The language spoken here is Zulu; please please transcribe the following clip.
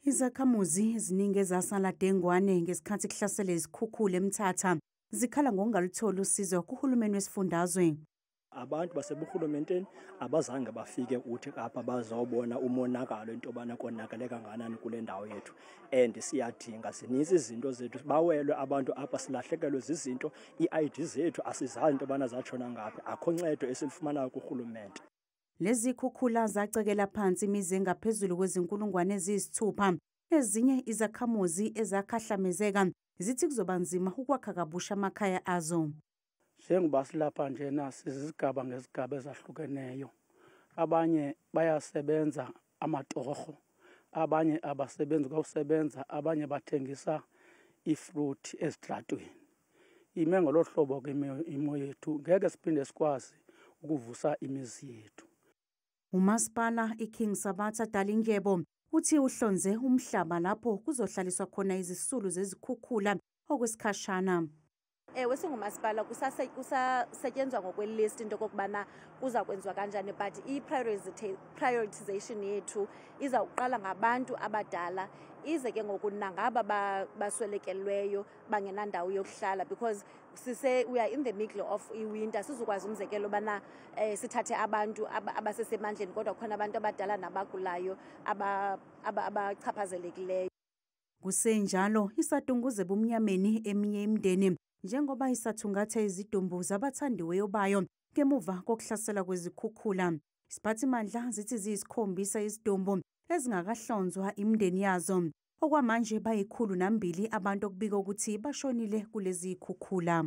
Izakhamuzi eziningi ezasala dengwane ngesikhathi kuhlasele izikhukhula eMthatha zikhala ngokungalutholi usizo kuhulumeni wesifundazwe. Abantu baseburhulumenteni abazange bafike kuthi apha bazobona umonakalo into yobana konakele kangakanani kule ndawo yethu, and siyadinga, zininzi izinto zethu, bawelwe abantu apha, silahlekelwe zizinto, ii-ID zethu asizazi into yobana zatshona ngaphi. Akho ncedo esilufumanayo kurhulumente. Lezi khukhula zacekela phansi imizi engaphezulu kwezinkulungwane eziyisithupha. Ezinye izakhamuzi ezakhahlamezeka zithi kuzoba nzima ukwakha kabusha amakhaya azo. Njengoba silapha njena sizizigaba ngezigaba ezahlukeneyo, abanye bayasebenza amatorho, abanye abasebenzi kwawusebenza, abanye bathengisa ifruit ezitratweni. Ime ngolo hlobo ke imo yethu, ngeke siphinde sikwazi ukuvusa imizi yethu. Umasipala iKing Sabatha Dalindyebo uthi uhlonze umhlaba lapho kuzohlaliswa khona izisulu zezikhukhula okwesikhashana. Ewe, singumasipala kusasetyenzwa ngokwelist into okokubana kuza kwenziwa kanjani, but i-prioritization yethu izawuqala ngabantu abadala, ize ke ngoku nangaba baswelekelweyo bangenandawo yokuhlala, because sise we are in the middle of iwinter. Sizokwazi umzekelo ubana sithathe abantu abasesemandleni, kodwa khona abantu abadala nabagulayo abachaphazelekileyo. Kusenjalo isatunguze ebumnyameni eminye imindeni njengoba isathungatha izidumbu zabathandiweyo bayo ngemuva kokuhlasela kwezikhukhula. Isiphathimandla zithi ziyisikhombisa izidumbu ezingakahlonzwa imindeni yazo. Okwamanje bayi-102 abantu okubikwa ukuthi bashonile kulezi khukhula.